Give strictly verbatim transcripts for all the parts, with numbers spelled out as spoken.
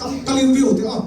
Kam kal in veu te a.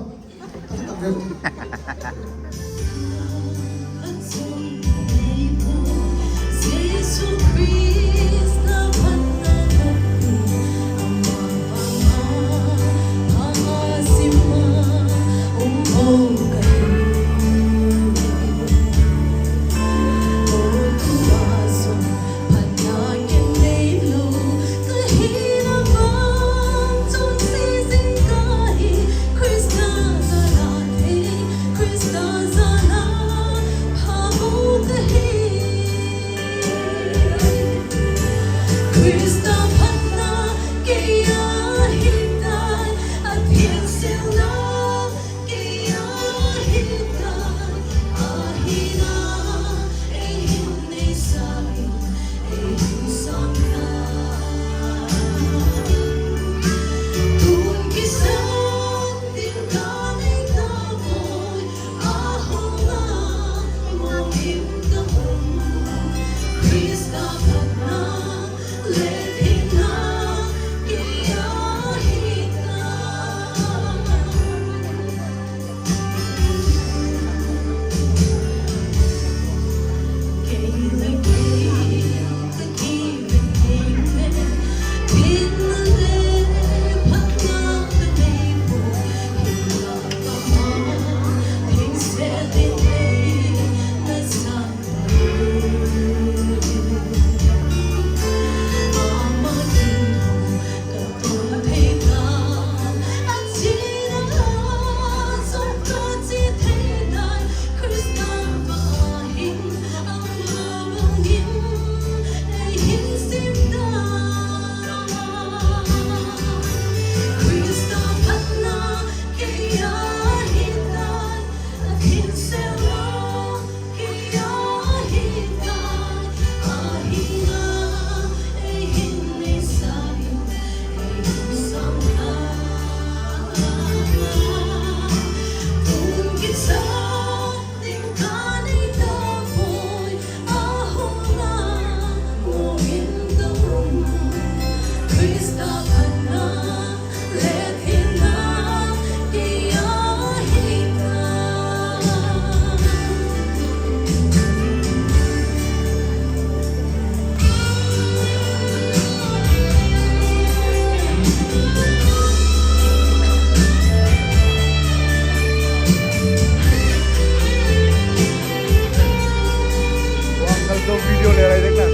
वो अंकल तो वीडियो ले रहा है, देखना।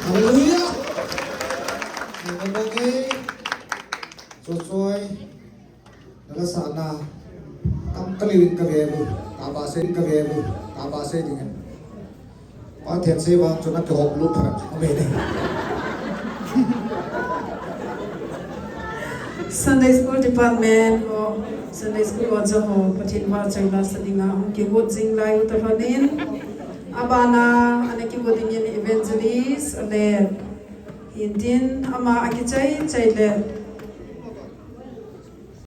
Hallelujah. Amen. Choi choi. Nala sana. Kam kal in kave bu. Taba se kave bu. Taba se ding. Pathen sei vang chu na kihop lut phat. Amen. Sunday School Department ho, Sunday School ho jong ho, Pathen vahchoila sa dinga hung kigot jing lai u toh lhonin. Abana, ana kigot dingin Evangelist, ale, hintin, ama akichai chai le,